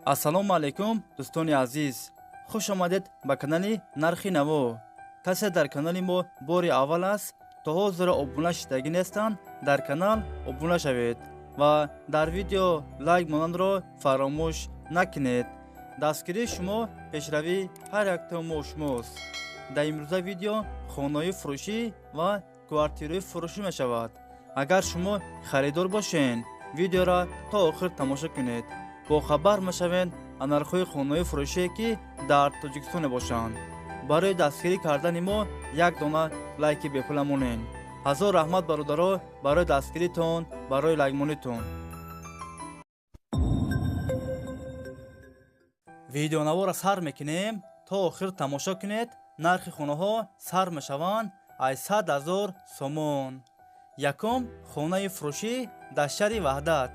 Ассалому алайкум, дӯстони азиз, хуш омадед ба канали Нархи Наво. Касе дар канали мо бори аввал аст, то ҳозира обуна шидагӣ нестанд, дар канал обуна шавед ва дар видео лайк монандро фаромӯш накунед. Дастгирии шумо пешравии ҳар якто мо шумост. Дар имрӯза видео хонаҳои фурӯшӣ ва квартираҳои фурӯшӣ мешавад. Агар шумо харидор бошед, видеоро то охир тамошо кунед. Бохабар мешавед аз нархҳои хонаҳои фурӯшие, ки дар Тоҷикистон мебошанд. Барои дастгирӣ кардани мо як дона лайки бепула монед. Ҳазор раҳмат, бародаро, барои дастгиритон, барои лайкмонитон. Видеонаворро сар мекунем, то охир тамошо кунед. Нархи хонаҳо сар мешаванд аз 100 000 сомон. Якум хонаи фурӯшӣ дар шаҳри Ваҳдат.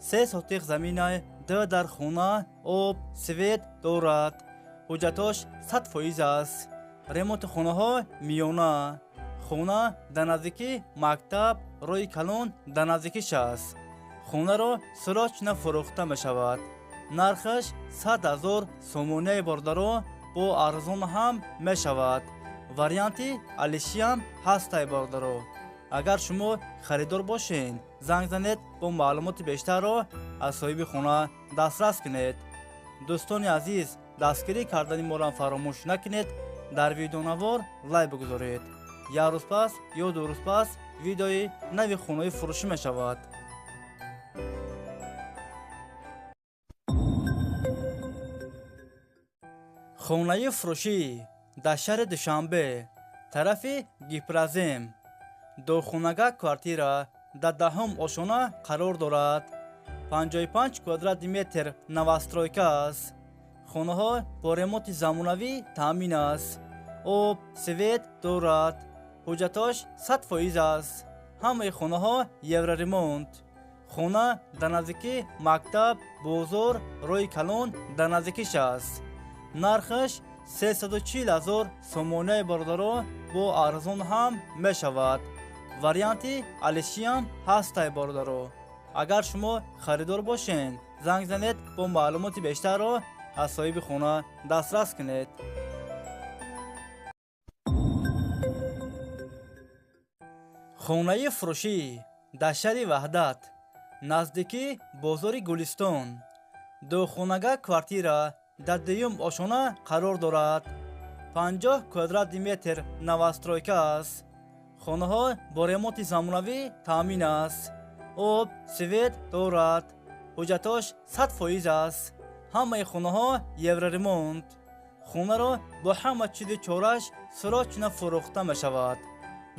3 сотих замина, ду дар хона, об, свет дорад. Ҳуҷҷатош 100% аст. Ремонти хонаҳо миёна. Хона дар наздикии мактаб, роҳи калон дар наздикиш аст. Хонаро срочно фурӯхта мешавад. Нархаш 100 000 сомонияи, бародаро, бо арзон ҳам мешавад. Варианти алишиам ҳастай, бародаро. Агар шумо харидор бошед, занг занед, бо маълумоти бештарро аз соҳиби хона дастрас кунед. Дӯстони азиз, дастгирӣ кардани моро фаромӯш накунед, дар видеонавор лайк бигузоред. Як рӯз пас ё 2 рӯз пас видеои нави хонаҳои фурӯшӣ мешавад. Хонаи фурӯшӣ дар шаҳри Душанбе, тарафи Гипрозем. Дохонага квартира дар 10-ум ошона қарор дорад. 55 квадрати метр новостройка аст. Хонаҳо бо ремонти замонавӣ таъмин аст. Об, свет дорад. Ҳуҷҷатош 100% аст. Ҳамаи хонаҳо евроремонт. Хона дар наздикии мактаб, бозор, роҳи калон дар наздикиш аст. Нархаш 340 000 сомонияи, бародаро, бо арзон ҳам мешавад. Варианти алишиам ҳастай, бародаро. Агар шумо харидор бошед, занг занед, бо маълумоти бештарро аз соҳиби хона дастрас кунед. Хонаи фурӯшӣ дар шаҳри Ваҳдат, наздикии бозори Гулистон. Духонага квартира дар дуюм ошона қарор дорад. 50 квадрати метр новостройка аст. Хонаҳо бо ремонти замонавӣ таъмин аст. Об, свет дорад. Ҳуҷҷатош 100% аст. Ҳамаи хонаҳо евроремонт. Хонаро бо ҳама чизи чораш срочно фурӯхта мешавад.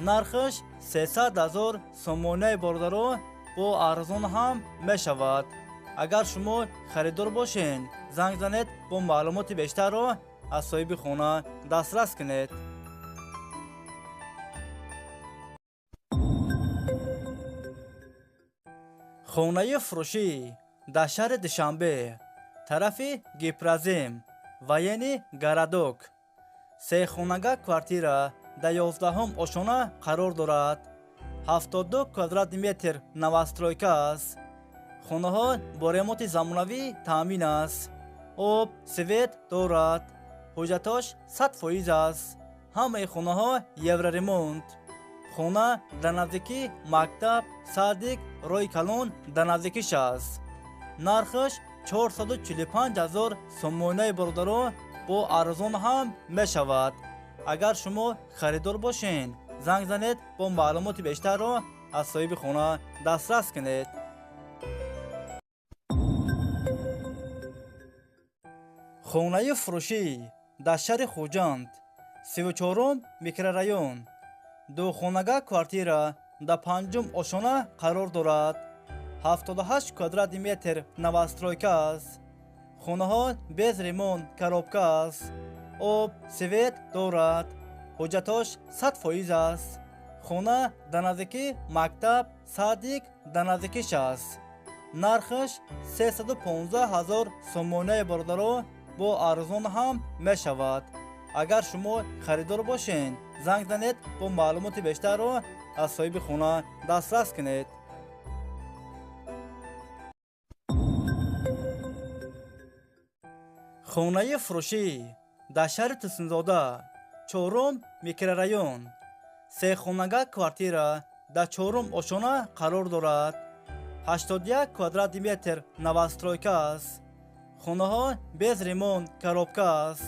Нархаш 300 000 сомонияи, бародаро, бо арзон ҳам мешавад. Агар шумо харидор бошед, занг занед, бо маълумоти бештарро аз соҳиби хона дастрас кунед. Хонаи фурӯшӣ дар шаҳри Душанбе, тарафи Гипрозем, военный городок. Сехонага квартира дар 11-ум ошона қарор дорад. 72 квадрати метр новостройка аст. Хонаҳо бо ремонти замонавӣ таъмин аст. Об, свет дорад. Ҳуҷҷатош 100% аст. Ҳамаи хонаҳо евроремонт. Хона дар наздикии мактаб, садик, роҳи калон дар наздикиш аст. Нархаш 445 000 сомонияи, бародаро, бо арзон ҳам мешавад. Агар шумо харидор бошед, занг занед, бо маълумоти бештарро аз соҳиби хона дастрас кунед. Хонаи фурӯшӣ дар шаҳри Хуҷанд, 34-ум микрорайон. Духонага квартира дар 5-ум ошона қарор дорад. 78 квадрати метр новостройка аст. Хонаҳо без ремонт, коробка аст. Об, свет дорад. Ҳуҷҷатош 100% аст. Хона дар наздикии мактаб, садик дар наздикиш аст. Нархаш 315 000 сомонияи, бародаро, бо арзон ҳам мешавад. Агар шумо харидор бошед, занг занед, бо маълумоти бештарро аз соҳиби хона дастрас кунед. Хонаи фурӯшӣ дар шаҳри Турсунзода, чорум микрорайон, сехонага квартира дар чорум ошона қарор дорад. 81 квадрати метр новостройка аст. Хонаҳо без ремонт, коробка аст.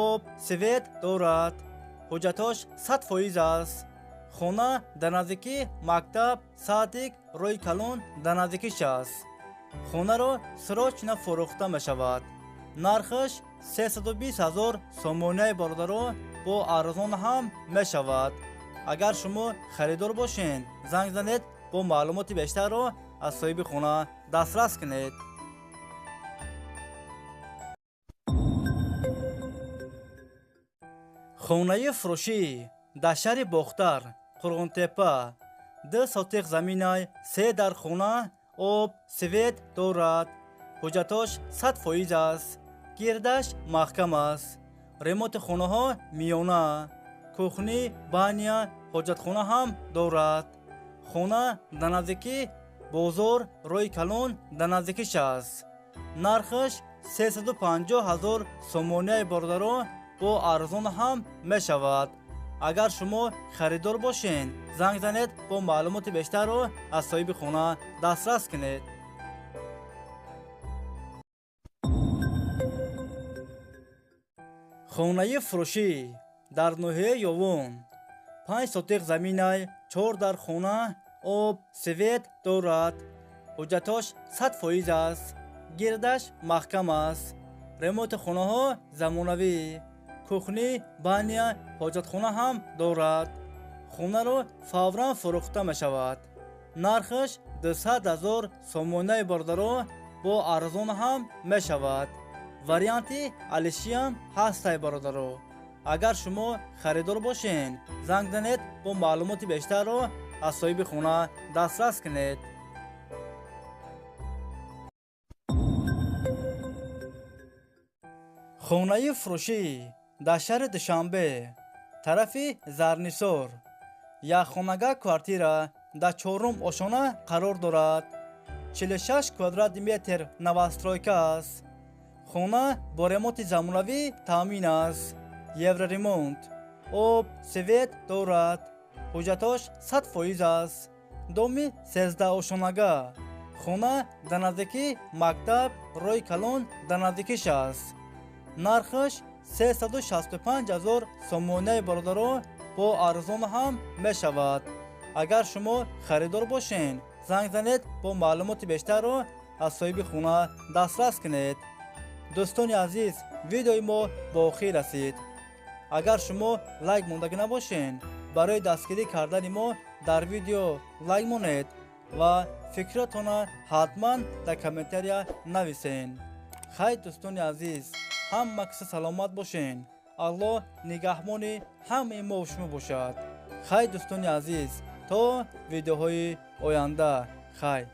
Об, свет дорад. Ҳуҷҷатҳош 100% аст. Хона дар наздикии мактаб, садик, роҳи калон дар наздикиш аст. Хонаро срочно фурӯхта мешавад. Нархаш 320 000 сомонияи бародаро, бо арзон ҳам мешавад. Агар шумо харидор бошед, занг занед, бо маълумоти бештарро аз соҳиби хона дастрас кунед. Хонаи фурӯшӣ дар шаҳри Бохтар, Қурғонтепа, 2 сотиқ заминай, 3 дар хона, об, свет дорад. Ҳуҷҷатҳош 100% аст. Гирдаш маҳкам аст. Ремонти хонаҳо миёна. Кухни, баня, ҳоҷатхона ҳам дорад. Хона дар наздикии бозор, роҳи калон дар наздикиш аст. Нархаш 350 000 сомонияи бародаро, бо арзон ҳам мешавад. Агар шумо харидор бошед, занг занед, бо маълумоти бештарро аз соҳиби хона дастрас кунед. Хонаи фурӯшӣ дар ноҳияи Ёвон, 5 сотиқ заминай, 4 дар хона, об, свет дорад. Ҳуҷҷатҳош 100% аст. Гирдаш маҳкам аст. Ремонти хонаҳо замонавӣ. Кухни, баня, ҳоҷатхона ҳам дорад. Хонаро фавран фурӯхта мешавад. Нархаш 200 000 сомонаи бародаро, бо арзон ҳам мешавад. Варианти алишиам ҳастай бародаро. Агар шумо харидор бошед, занг занед, бо маълумоти бештарро аз соҳиби хона дастрас кунед. Хонаи фурӯшӣ дар шаҳри Душанбе, тарафи Зарнисор, якхонага квартира дар чорум ошона қарор дорад. 46 квадрати метр новостройка аст. Хона бо ремонти замонавӣ таъмин аст. Евроремонт, об, свет дорад. Ҳуҷҷатҳош 100% аст. Доми 13 ошонага. Хона дар наздикии мактаб, роҳи калон дар наздикиш аст. Нархаш 365 000 сомонаи бародаро, бо арзон ҳам мешавад. Агар шумо харидор бошед, занг занед, бо маълумоти бештарро аз соҳиби хона дастрас кунед. Дӯстони азиз, видеои мо ба охир расид. Агар шумо лайк мондагӣ набошед, барои дастгирӣ кардани мо дар видео лайк монед ва фикротонро ҳатман дар комментария нависед. Хайр, дӯстони азиз, ҳама киса саломат бошед. Аллоҳ нигаҳбони ҳамаи мо шумо бошад. Хайр, дӯстони азиз, то видеоҳои оянда. Хайр.